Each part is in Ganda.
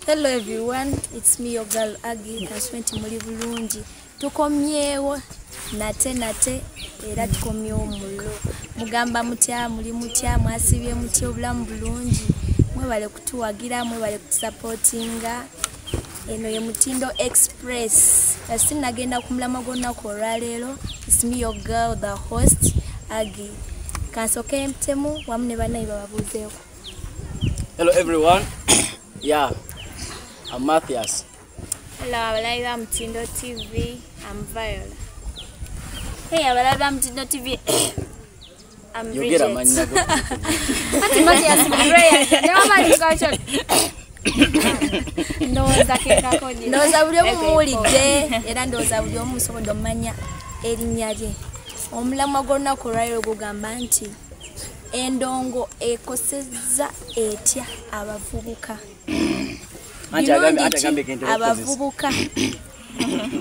Hello everyone, it's me your girl Aggie. Kaswenti muli bulungi. Tukomyewo nate nate era tukomyewo mullo. Mugamba mutya, muli mutya, mwasibye mutya, obulamu bulungi. Mwebale kutuwagira, mwebale kutusupportinga. Eno ye Mutindo Express. Kasi nagenda ku mulamwa gw'olunaku olwaleero. It's me your girl, the host Aggie. Kansooke mpitemu wamu ne bannaye bababuuzeeko. Hello everyone. Yeah, I'm Matthias. Hello, abalabi ba Mutindo TV. I'm Viola. Hey, abalabi ba Mutindo TV. I'm Yogera Bridget. Mannya go. Ati Matthias Brian. Ne wabali ngacho. Ndowooza kekako gye. Ndowooza buli omu muwulidde era ndowooza buli omu musobodde omumanya erinnya lye. Omulamwa gw'olunaku olwaleero gugamba nti endongo ekosezza etya abavubuka. Anti agambe Birungi anti ki agambe kente okukozesa. abavubuka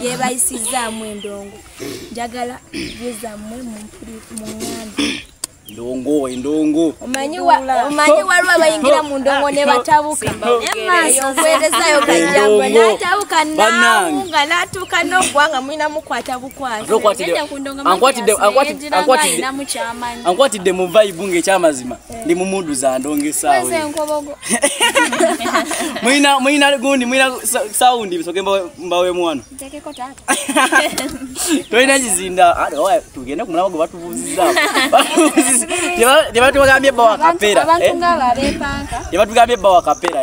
yebayisizaamu endongo. Njagala byezammwe muŋŋambe. Ndongo, endongo. Omanyi waliwo abayingira mu ndongo ne batabuka. Eyo mpeerezayo kajjangwa Endongo. n'atabuka Bannange. n'awunga n'atuuka n'oggwanga mulina mukwata bukwata. Ankwatidde Genda ku ndongo ankwatidde Matthias, ankwatidde naye ankwatidde alinamu kyamanyi. ankwatidde mu vibe ng'ekyamazima. Ndi mu mood za ndongo essaawa Kweza eyo. enkobogo. Mulina mulina gundi mulina sound bisoke mbawemu wano. Nteekeko taata. Tolina kizinda. Ah, oya, tugende ku mulamwa gwe batubuuzizzaako. Tebatugambye bbawa Abantu kapera. abantu ng'abo abeepanka. Tebatugambye bbawa kapera.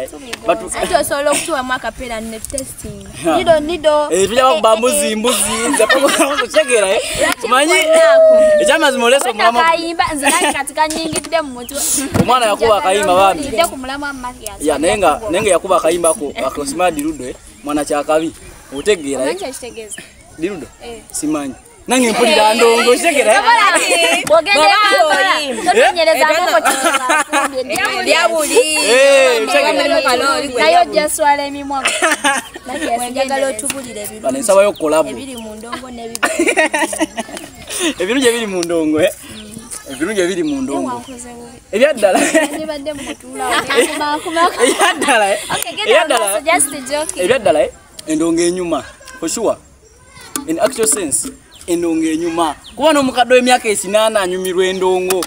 Anti osobola okutuwamu akapera ne testing. Nido nido. Tujja bakuba mbuzi mbuzi nze okitegeera eh? Omanyi ekyamazima oleese omulamwa Nakayimba nze nange kati kanyingidde mu mutwe. Omwana yakuba akayimba bambi. Nyingidde ku mulamwa Matthias. Ya naye nga yakuba akayimba ako akosima dirudo mwana kyakabi otegeera Omanyi eh? kyekitegeeza? Dirudo Eh. simanyi nange mpulira ndongo otegeera eh? Bw'ogenda e Kampala, totenyereza nkoko kyebafumbye. Lyabuli. Eh, otegeera. Naye ojja swala emimwa. Mathias, njagala otubulire Bano ebirungi nsabayo collab ebiri mu ndongo n'ebibi. Ebirungi ebiri mu ndongo eh? Ebirungi ebiri mu ndongo Wankoze bubi. Ebyaddala. Nandibadde mutuula awo. Ebyaddala eh? Okay, genda Ebyaddala maaso, just joking. Ebyaddala eh? Endongo enyuma for sure, in actual sense endongo enyuma kuba n'omukadde w'emyaka 80 anyumirwa endongo.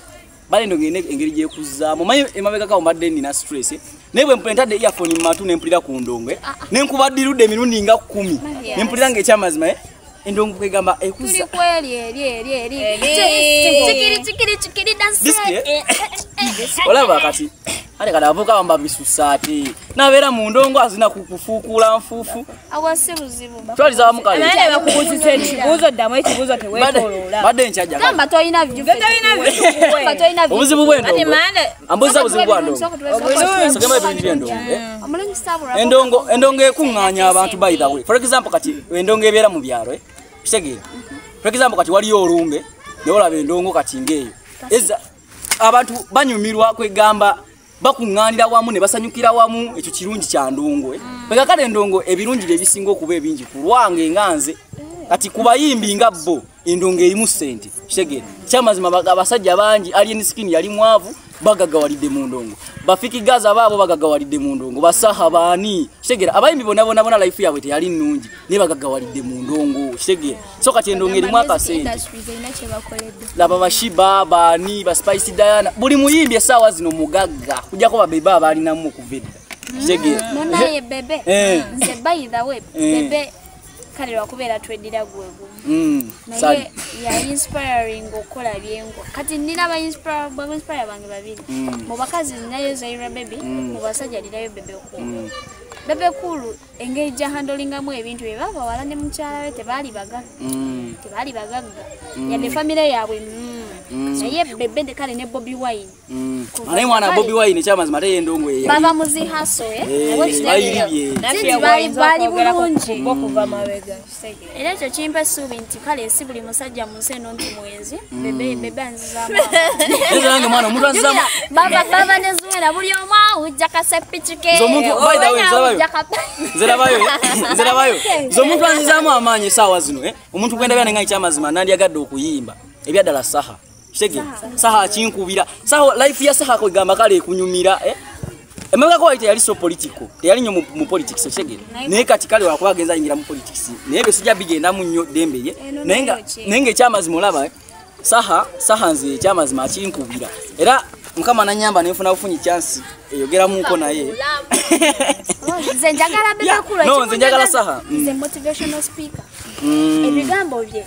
Bale endongo erina engeri gyekuzzaamu. Omanyi emabegako mbadde nina stress eh? Naye bwe ntadde earphone mu matu ne mpulira ku ndongo eh? Ne nkuba dirudde emirundi nga 10 Mathias. ne mpulira ng'ekyamazima eh? Endongo kwegamba Tuli ekuzza ku eri eri eri eri. Kikiri kikiri kikiri dance. Disiki, eh? Olaba kati ate kati abavubuka bamba bisusa ate nabeera mu ndongo azina kufuukula nfuufu. Awo si buzibu. Twaliza wamu kale. Naye bakubuuzisa ekibuuzo, ddamu ekibuuzo teweetooloola. Badde nkyajja kale. Gamba tolina view. Tolina view. Gamba tolina view. Obuzibu bw'endongo. Ati maana Ambuuza buzibu bwa ndongo. Sogema ebirungi by'endongo eh? Omulungi sabula. Endongo endongo ekuŋŋaanya abantu by the way. For example kati endongo ebeera mu byalo eh? Kitegeera. For example kati waliyo olumbe naye olaba endongo kati ng'eyo. Eza abantu banyumirwa kwegamba bakuŋŋaanira wamu ne basanyukira wamu ekyo kirungi kya ndongo eh? Kwega kale endongo ebirungi bye bisinga okuba ebingi ku lwange nga nze. Kati ku bayimbi nga bo endongo erimu ssente. Kitegeera. Kyamazima abasajja bangi Alien Skin yali mwavu bagagawalidde mu ndongo. Bafiki Gaza baabo bagagawalidde mu ndongo. Basaha baani. Kitegeera abayimbi bonna bonna bonna life yaabwe teyali nnungi naye bagagawalidde mu ndongo. Kitegeera. So kati endongo erimu akasente. Industries erina kye bakoledde. Laba Bashiba baani ba Spice Diana buli muyimbi essaawa zino mugagga kujjako babebe abaalinamu okuva edda. Kitegeera. Munaye bebe. Eh. Nze by the way Eh. bebe kale lwakubeera tweddira gwe gumu. Sali. Naye ya inspiring okukola byengo. Kati nina ba inspire ba inspire bange babiri. Mu bakazi ninayo Zaira Baby, mu basajja ninayo Bebe Cool. Bebe Cool engeri gya handlingamu ebintu bye baba wala ne mukyala we tebaali bagagga. Tebaali bagagga. Yadde family yaabwe. Naye Bebe kale ne Bobi Wine. Naye mwana Bobi Wine ekyamazima ate ye endongo ye yali. Bava mu zi hustle eh. Eh, Oba kitegeera. bayiribye. Since baali bulungi. Okuva mabega. Era ekyo kimpa essuubi nti kale si buli musajja mu nsi eno nti mwenzi. Bebe bebe anzizaamu amaanyi. Nze nange mwana omuntu anzizaamu Bava bava ne Zuena buli omu awujja kasepiki ke. Nze omuntu by the way nze labayo. Nze labayo eh? Nze labayo. Nze omuntu anzizaamu amaanyi essaawa zino eh? Omuntu gwendabya nenga ekyamazima nandyagadde okuyimba ebyaddala Saha. Kitegeera. Saha akinkubira. Saha life ya Saha kwegamba kale ekunyumira eh? Emabegako wali teyali so political, teyali nnyo mu politics, okitegeera. Naye kati kale wakuba agenza ayingira mu politics, naye ebyo sijja bigendamu nnyo ddembe ye. Naye nga ekyamazima olaba Saha nze ekyamazima akinkubira, era Mukama nanyamba nenfuna bufunyi chance eyogeramuko naye. Nze njagala Bebe Cool. No, nze njagala Saha. Nze motivational speaker. Ebigambo bye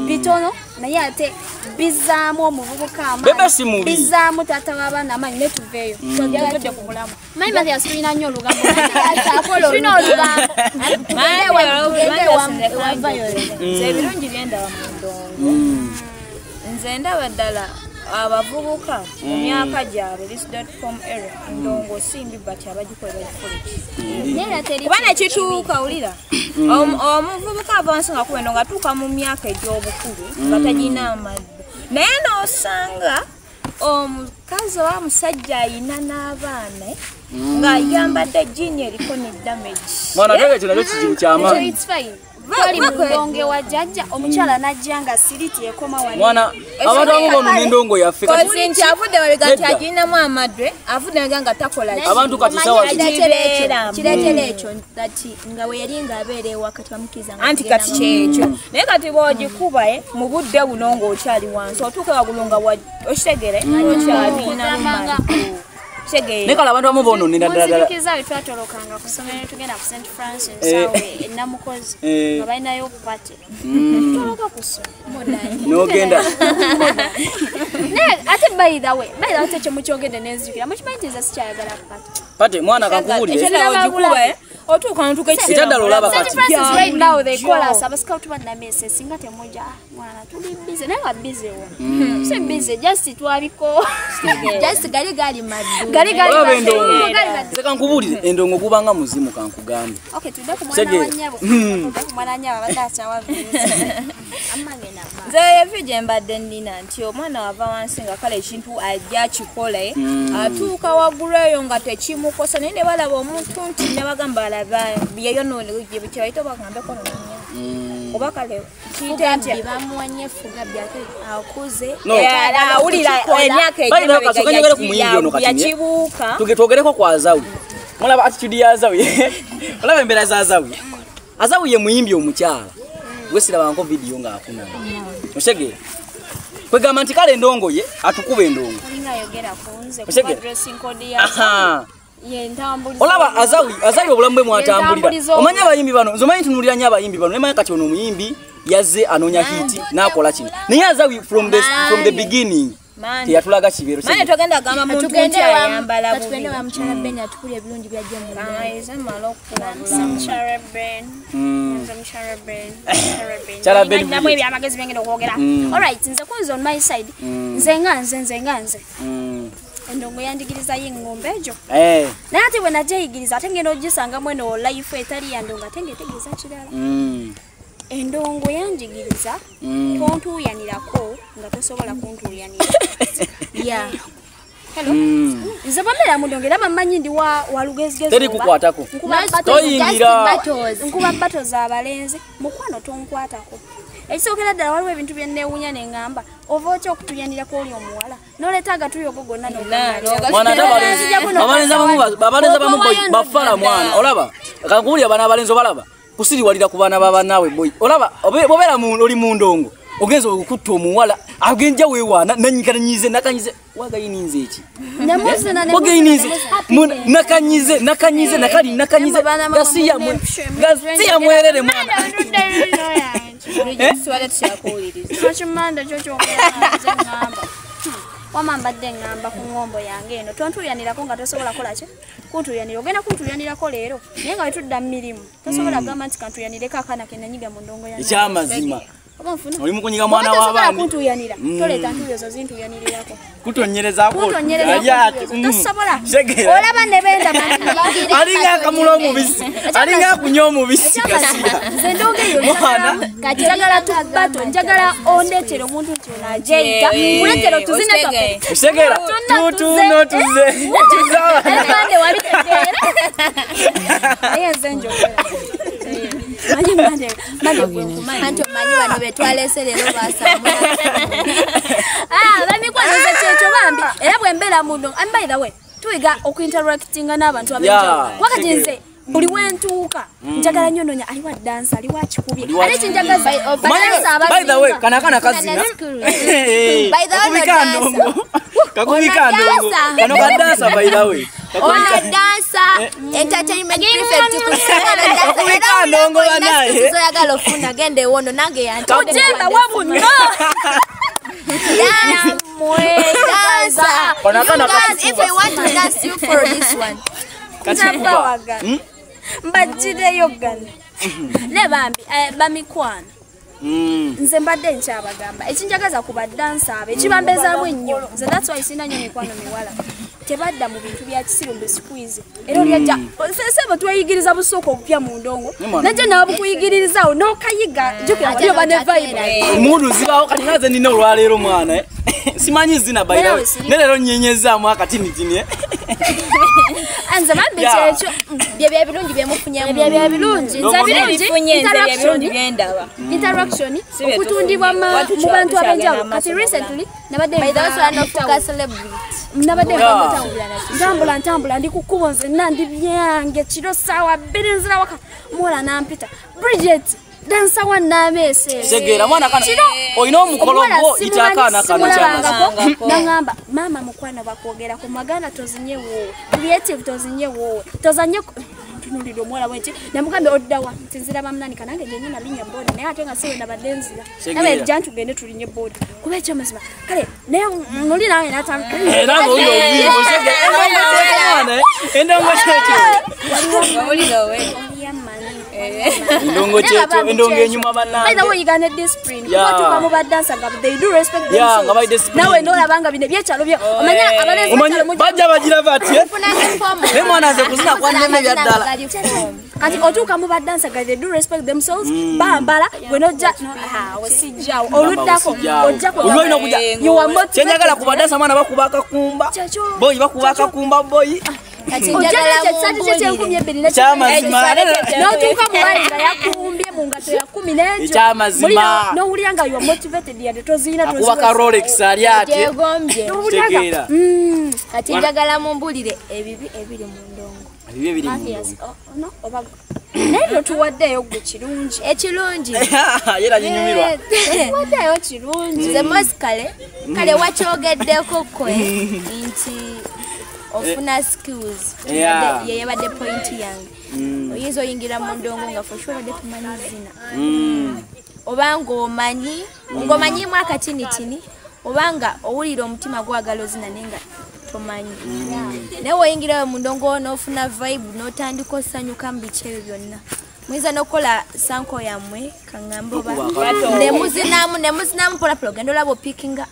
bitono naye ate bizaamu omuvubuka amaanyi, bizaamu taata w'abaana amaanyi, ne tuveeyo twogedde ku bulamu. Manyi Mathias tulina nnyo olugambo. Tulina olugambo. Nze ebirungi byendaba mu ndongo. Nze ndaba ddala abavubuka mu myaka gyabwe this .com era ndongo si mbi, but abagikola bagikola kuba nekituuka wulira omuvubuka ava wansi nga kuba endongo atuuka mu myaka egy'obukulu nga tagina amaddu, naye n'osanga omukazi oba musajja ayina n'abaana ng'ayambadde jjiini eriko ne damage. Mwana ekyo nakyo kizibu ky'amaanyi. Twali mu ndongo wa jjajja, omukyala n'ajja nga siriti ekoma wano. Mwana abantu abamu bono n'endongo yaffe kati nti avudde mabega nti agirinamu amadwe, avudde mabega nga takola ki. Abantu kati sawa kireetera ekyo that nga we yali ng'abeera ewaka tebamukkiriza nga anti kati kyekyo. Naye kati bw'ogikuba mu budde buno ng'okyali wansi otuuka waggulu nga okitegere okyalinamu amadwe. Naye kale abantu abamu boononera ddala ddala. Munzijukiza bwe twatolokanga ku ssomero ne tugenda ku St. Francis awo e Namukozi nga balinayo party. Tutoloka ku ssomero. N'ogenda. Naye ate by the way ate ekyo mukyogedde nenzijukira, mukimanyi nti nze sikyayagala party. Party mwana kankubuulire. Ekyo otuuka n'otuuka ekiseera. Ekyaddala olaba kati. St. Francis right now they call us abascout bannamese singa temujja mwana tuli busy, naye nga busy wo. Si busy just twabiko. Just gali gali maddu. Gali gali endongo. Nze kankubuulire endongo gubanga muzimu kankugambe. Okay, tudde ku mwana wa nnyabo. Tudde ku mwana wa nnyabo abadde akyawavuuza. Nze evi gye mbadde nnina nti omwana wava wansi nga kale ekintu ajja akikole, atuuka waggulu eyo nga tekimukosa, naye ne balaba omuntu nti ne bagamba alaba yeyonoone kye bayita bagambeko nonnya. Oba kale kiyite ntya bamuwanye Fugabbi ate akuze awulira emyaka egy'emabega yakibuuka. Twogereko ku Azawi. Mulaba attitude ya Azawi. Olaba embeera za Azawi. Azawi ye muyimbi omukyala. Gwe sirabanko vidiyo ng'akunama. Otegeera? Kwegamba nti kale endongo ye atukuba endongo. Olinga ayogera ku nze kuba dressing code ya Azawi. Olaba Azawi obulamu bwe mwatambulira. Omanyi abayimbi bano, nze omanyi ntunuulira nnyo abayimbi bano, naye kati ono omuyimbi yazze anoonya hit n'akola kino. Naye Azawi from the beginning teyatulaga kibeero. Mane togenda gamba muntu nti ayambala bubi. Katugende wa mukyala Ben atukule ebirungi byajja mu nda. Mala okuwabula. Mukyala Ben. Mukyala Ben. Mukyala Ben. Namwe ebyamagezi byengenda okwogera. Alright, nze kunze on my side. Nze nga nze. Endongo yandigiriza y'engombe egyo. Naye ate bwe nagyeyigiriza ate ngenda ogisangamu eno life etali ya ndongo ate ng'etegeeza kirala. Endongo yanjigiriza tontuuyanirako nga tosobola kuntuuyanira. Yeah. Hello. Nze bamera mu ndongo era bamanyi ndi wa lugezigezi. Teri kukwatako. Toyingira. Nkuba bato z'abalenzi mukwano tonkwatako. Ekisookera ddala waliwo ebintu bye nneewuunya ne ŋŋamba ova otya okutuyanirako oli omuwala n'oleeta agatuyo go gonna n'ogamba. Mwana ate abalenzi abamu bafala mwana olaba kankubuulira bano abalenzi obalaba kusiriwalira ku baana ba bannaabwe boy olaba obeera oli mu ndongo ogenza okutta omuwala agenja weewaana nanyikanyize nakanyize wagayininze eki wagayininze nakanyize nakanyize nakali nakanyize gasiya mwerere mwana. Wama mbadde ŋŋamba ku ŋŋombo yange eno tontuuyanirako nga tosobola kola ki kuntuuyanira ogenda kuntuuyanirako leero naye nga wetudda mu mirimu tosobola kugamba nti kantuuyanireko akaana ke nanyiga mu ndongo yange. Ekyamazima oli mukunyiga mwana w'abaana kuntuuyanira toleeta ntuuyo zo zintuuyanirirako kutonnyerezaako tosobola olaba ne benda alinga akamula omubisi alinga akunywa omubisi gasiya. Nze ndongo eyo njagala tubato njagala ondeetere omuntu nti ono ajeeyita kuleetera otuzina twaffe otegeera tutuno tuze tuzaabande wabitegeera naye nze njogera Anti omanyi bano betwalese leero basamula. Bamikwano nze kyekyo bambi era bwe mbeera mu ndongo and by the way Tuyiga okuinteractinga n'abantu ab'enjawulo. Wakati nze buli wentuuka njagala nnyo nonya aliwa dansa aliwa kikubye ate kinjagaza by the way kana kana kazina by the way kakubika ndongo kano kadansa by the way ona dansa entertainment prefect kusala kakubika ndongo banaye zoyagala ofuna gende wono nange yanjemba wabuno dansa if you want to dance you for this one kati mbagireyo gana ne bambi bamikwano nze mbadde nkyabagamba ekinjagaza ku badansa abo ekibambezaamu ennyo nze that's why sina nnyo mikwano miwala tebadda mu bintu bya kisiru mbisqueeze era olyajja sebo tweyigiriza busooka obupya mu ndongo najja nabukuyigiririzaawo n'okayiga jjukira wali oba ne vibe omuntu zibaawo kati nze nina olwaleero mwana simanyi zina by the way ne leero nnyenyezaamu akatinitini anze bambi kyekyo bye birungi bye mufunyamu bye birungi nze birungi interaction interaction okutundibwa mu bantu ab'enjawulo kati recently nabadde by the way nofuka celebrity nabadde ntambula ndi ku kkubo nzenna ndi byange kiro ssaawa 2 nzira waka muwala nampita Bridget dansa wa nameese segera mwana kana oyina omukolo gwo itakaana kano kyamazima nangamba mama mukwano bakwogera ku magana tozinye woowe creative tozinye woowe tozanye tunulira omuwala bwenti namugambe oddawa nti nzira bamunanika nange njenye nalinnya boda naye ate nga siwe nabadde nzira nabe jja ntugende tulinye boda kuba ekyamazima kale naye noli nange endongo kyekyo endongo kyekyo endongo enyuma bannange by the way you got discipline kuba mu badansa nga they do respect themselves nawe ndolabanga bino byekyalo byo omanya abalenzi bajja bagira bati naye mwana nze kuzina kwa nneme bya ddala kati otuuka mu badansa nga they do respect themselves bambala gwe nojja osijjawo oluddako ojja kyenjagala ku badansa mwana bakuba akakumba boyi bakuba akakumba boyi n'otuuka mu bali nga yakumbye mu ngato ya 10 n'ekyo n'owulira nga you are motivated yadde tozirina akuba ka Rolex ali ate tegeera kati njagala mumbulire ebibi ebiri mu ndongo ebibi ebiri mu ndongo naye byo tuwaddeyo gwe kirungi ekirungi yera nyinyumirwa tuwaddeyo kirungi nze most kale wakyogeddeko kwe nti ofuna skills yeyabadde point yange oyinza oyingira mu ndongo nga for sure obadde tumanyi zina oba ng'omanyi ng'omanyimu akatinitini oba nga owulira omutima gwagala ozina naye nga tomanyi naye woyingirayo mu ndongo n'ofuna vibe n'otandika osanyuka mu biki ebyo byonna muyinza n'okukola sanko yammwe kaŋŋambe oba nemuzinamu mpola ogenda olaba opikinga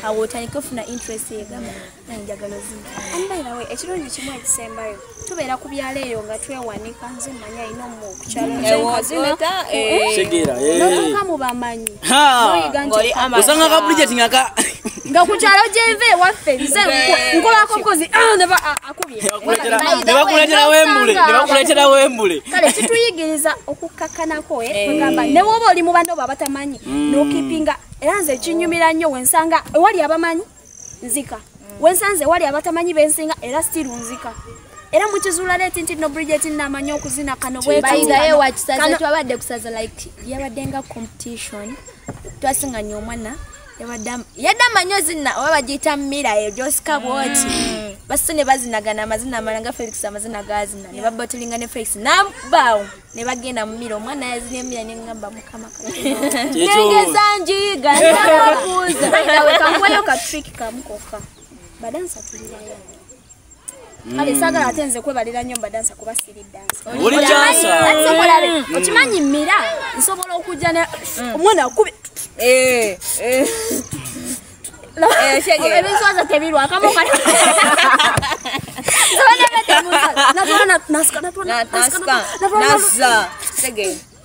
awo otandike ofuna interest egamba nanjagala ozina. And by the way ekirungi kimu ekisembayo tubeera ku byalo eyo nga twewanika nze mmanyi alina omukukyalo n'otuuka mu bamanyi n'oyiga nti osanga ka Bridget nga ku kyalo gyenva ewaffe nze nkolako bukozi akubye ne bakuleetera wembule kale kituyigiriza okukakkanako kwegamba ne bw'oba oli mu banno abatamanyi n'okipinga era nze kinyumira nnyo wensanga ewali abamanyi nzika wensanze ewali abatamanyi bensinga era still nzika era mukizuula leeti nti no Bridget nnamanyi okuzina kano bwebayigayo wakisaza twabadde kusaza like yabadde nga competition twasinganya omwana yadde amanyi ozina oba bagiyita mira eyo gyosika bwoti baso ne bazinagana amazina amala nga Felix amazina gazina ne babotolinga ne Felix nabaawo ne bagenda mu mira omwana yazina emira ne ngamba mukama nengeza njiga nakubuuza kankuweyo ka trick kamu kokka badansa tulirayo kale saagala ate nze kwebalira nnyo badansa kuba siri dansa okimanyi mira nsobola okujja omwana akube ebiswaza tebirwa akamu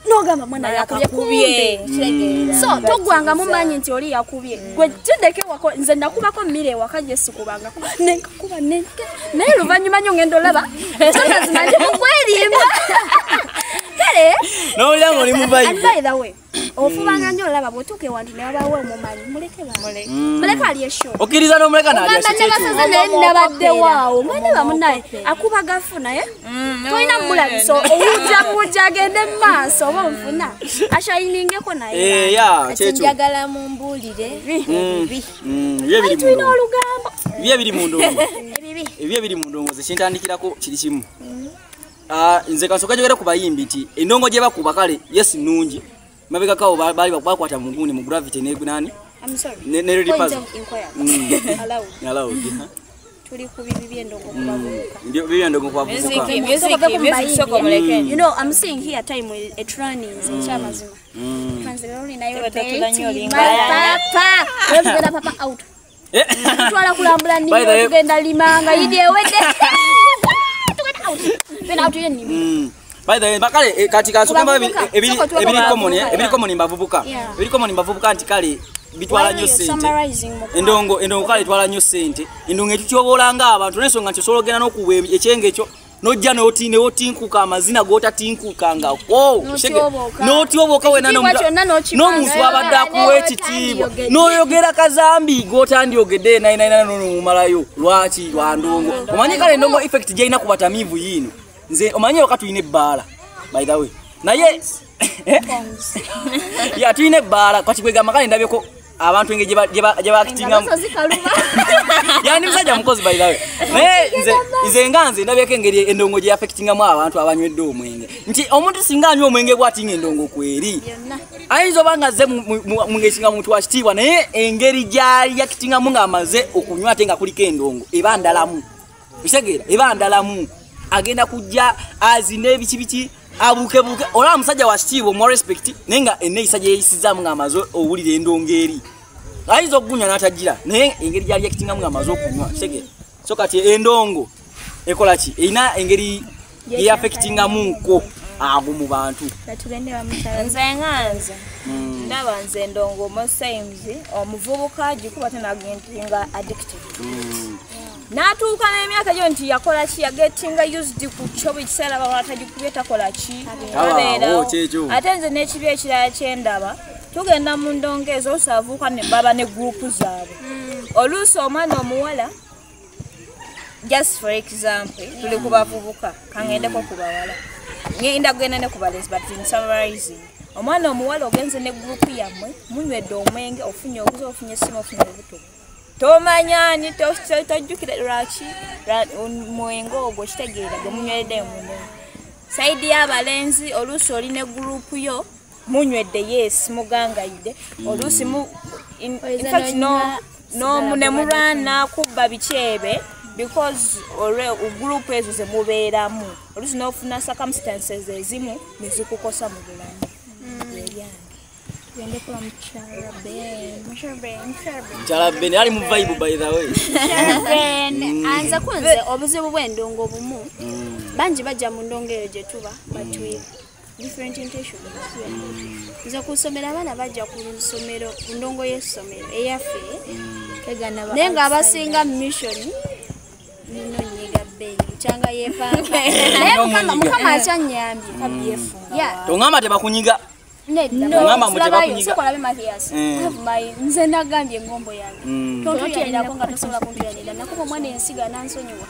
nogamba mwana yakubye so togwanga mumanyi nti oli yakubye gwe kiddeko ewaka nze nakubako mmere ewaka gye sikubangako nenkakuba naye luvannyuma nnyo ngenda olaba kyamazima ndi mukwerimba kale n'owulira ng'oli mu vibe. And by the way Ofubanga nnyo olaba bw'otuuka ewantu ne wabaawo omumanyi muleke ba. Muleke ali esho. Okkiriza n'omuleka n'alya Oggamba naye nabaddewo awo. Mwana bamunaye akuba gafu naye. Tolina mmulabisa owujja bujja agende mu maaso oba onfuna. Ashayiningeko naye. Ya, Kati njagala mumbuulire ebibi. Ebyo ebiri mu Tulina ndongo. olugambo. Ebyo ebiri mu ndongo. Ebibi. Ebyo ebiri mu ndongo ze kintandikirako kiri kimu. Nze kansooka njogere ku bayimbi nti endongo gye bakuba kale yes nnungi. Mabegakawo baali bakwata mu gundi mu gravity ne nani? I'm sorry. Ne Red Point Puzzle. of inquiry. Allowed. Allowed. Yeah. Tuli ku bibi by'endongo ku bavubuka. Ndio bibi endongo ku bavubuka. Music, music, soko muleke. You know, I'm seeing here time with a trainings ekyamazima. Translate nayo Tebatutula nnyo date, olinga. my papa. Tugenda papa out. Tutwala kulambula By the way- nnimiro tugenda limanga yidi ewedde. Tugenda out. Tugenda out y'ennimiro. By the way, bakale kati kansooka mbabe Kubavubuka. ebiri Soko tuwa ebiri common kubavubuka. ebiri common mbavubuka. Yeah. Ebiri common mbavubuka nti kale bitwala Why nnyo are you ssente. summarizing mu Endongo kale etwala nnyo ssente. Endongo etutyobola ng'abantu n'ensonga nti osobola ogenda n'okuwa ekyenge ekyo n'ojja n'otinkuka amazina g'otatinkuukangako. N'otyoboka. N'otyoboka wena Ekitiibwa kyonna n'okimala. n'omuntu abadde akuwa ekitiibwa n'oyogera kazambi g'otandyogedde nainaina n'omumalayo lwaki lwa ndongo. Omanyi kale endongo effect gy'erina ku batamiivu yiino. Nze omanyi waka tulina ebbaala by the way. Naye ya tulina ebbaala kati kwegamba kale ndabyeko abantu engeri gye bakitingamu. Engabazo zikaluba. Yani musajja mukozi by the way. Naye nze nga nze ndabyeko engeri endongo gye affectingamu abantu abanywedde omwenge. Nti omuntu singa anywa omwenge bw'ati ng'endongo kweri. Byonna. Ayinza oba nga azze mu ngeri singa muntu wa kitiibwa naye engeri gy'ali yakitingamu ng'amaze okunywa ate nga kuliko endongo eba ndalamu. Okitegeera eba ndalamu. Agenda kujja azine ebiki biki abuukebuuke olaba musajja wa kitiibwa omuwa respect naye nga enneeyisa gye yeeyisizaamu ng'amaze owulira endongo eri. Ayinza okugunywa n'atagira naye engeri gy'ali yakitingamu ng'amaze okunywa kitegeera. So kati endongo ekola ki? Erina engeri yeyaffectingamu nko ago mu bantu. Batugende bamukyala. Nze nga nze ndaba nze endongo most times omuvubuka agikuba tenagentinga addicted. N'atuuka n'emyaka gyo nti yakola ki yagetinga used ku kyo buli kiseera baba tagikubye takola ki Tabaawo, tabeerawo. kyekyo. Ate nze n'ekibi ekirala kyendaba tugenda mu ndongo ezo oluusi abavubuka ne baba ne gurupu zaabwe. Oluusi omwana omuwala just for example tuli ku bavubuka kangendeko ku bawala ngenda kugenda ne ku balenzi but in summarizing omwana omuwala ogenze ne gurupu yammwe munywedde omwenge ofunye obuzo ofunye essimu ofunye obuto tomanya ani tojjukira lwaki mwenge ogwo kitegeera gwe munyweredde mundongo. Saidi y'abalenzi oluusi oli ne gurupu yo munywedde yes mugangayidde oluusi in fact no ne mulwana kubba bikyebe because olwe gurupu ezo ze mubeeramu oluusi n'ofuna circumstances ezimu ne zikukosa mu bulamu. Ebyange. Tugende kuba mukyala Ben. Mukyala Ben ali mu vibe by the way. Ben, anza kunze obuzibu bw'endongo bumu. Bangi bajja mu ndongo eyo gye tuba but with different intentions. Nze ku ssomero abaana bajja ku ssomero ku ndongo y'essomero eyaffe Twegana ba naye ng'abasinga mission nino nyiga Ben kyanga yeepanga naye Mukama akyannyambye. Yeah. Tongamba tebakunyiga. Nedda. Ngamba mbu Sirabayo, tebakunyiga. sooka olabe Mathias. Have my nze nagambye engombo yange. Tontuyanirako nga tosobola kuntuyanira. Nakuba omwana ensiga n'ansonyiwa.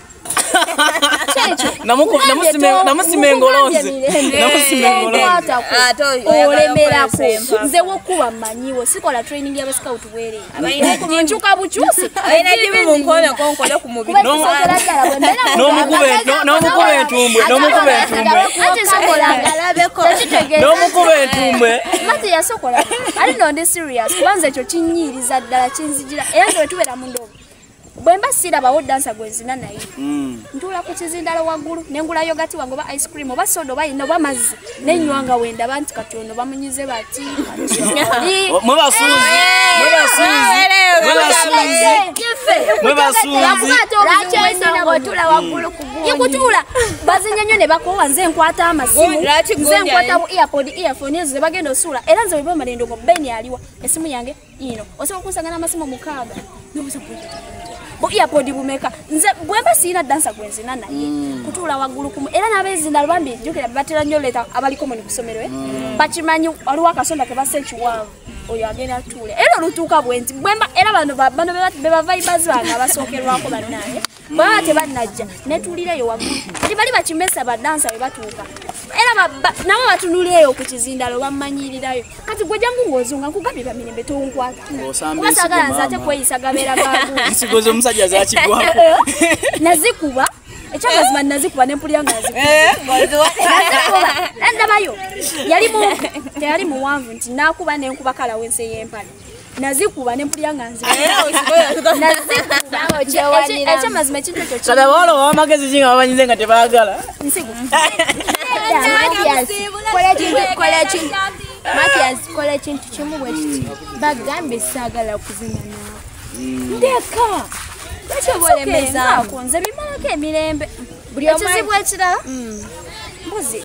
Kyekyo. Namusima engolo nze. Namusima engolo nze. Tonkwatako. Ate oyagala Olemerako. okukozesa empaka. Nze wokuba mmanyiwo sikola training y'abascout bwereere. Abalina Nkyuka bukyusi. Alina jibu mu nkono konkole ku mubiri. Kuba kisookera ddala bwe mbeera N'omukuba entumbwe, n'omukuba entumbwe. Anti sokola Alabeko. Tekitegeeza. N'omukuba entumbwe. Mati yasokola ali no ndi serious kubanza ekyo kinyiiriza ddala kinzijira era nze bwe tubeera mu ndongo bwe mba sirabawo dansa gwe nzina naye ntuula ku kizindalo waggulu ne ngula yogati wange oba ice cream oba soda oba yina oba mazzi nenywa nga wendaba nti kati ono bamunyize bati kati oli. Mwe basuuzi, mwe basuuzi, mwe basuuzi. Mwe basuuzi. Lwakuba ate obuzibu Lwaki bwe nnina endongo buno. otula waggulu ku gundi? Yekutuula bazinya nnyo ne bakoowa nze nkwata amasimu Lwaki nze gundi nkwata ali- bu earpod earphone ezo ze bagenda osuula era nze bwe bamala endongo Ben aliwa esimu yange ino osobola okunsanga n'amasimu 6 n'obuuza Bu earpod bumeka. Nze bwemba sirina dancer gwe nzina naye. Kutuula waggulu kumu era n'abezinda bambi jjukira batera nnyo leeta abali common ku ssomero bakimanyi waliwo akasonda ke bassa ekiwanvu oyo agenda atuule era olutuuka bwe nti bwemba era bano be ba vibers bange abasookerwako bannange baba tebannajja netuulireyo waggulu kati bali bakimesa badansa bwe batuuka era nabo batunulireyo ku kizindalo bamanyirirayo kati gwe jangu ng'ozunga nkugambye bamirembe tonkwata kuba saagala nze ate kweyisa gabeera gagu ensigo z'omusajja zakigwako nazikuba ekyamazima nazikuba nempulira nga nazikuba ndabayo yali teyali muwanvu nti nakuba nenkuba kala wensi ey'empale nazikuba nempulira nga nzikuba ekyamazima ekintu ekyo kati abawala bawamagezi ki nga bamanyize nga tebaagala nsigo Mathias kola ekintu kimu bwe kiti bagambe saagala kuzina naawe ndeka nze bimalako emirembe ekizibu ekirala mbuzi.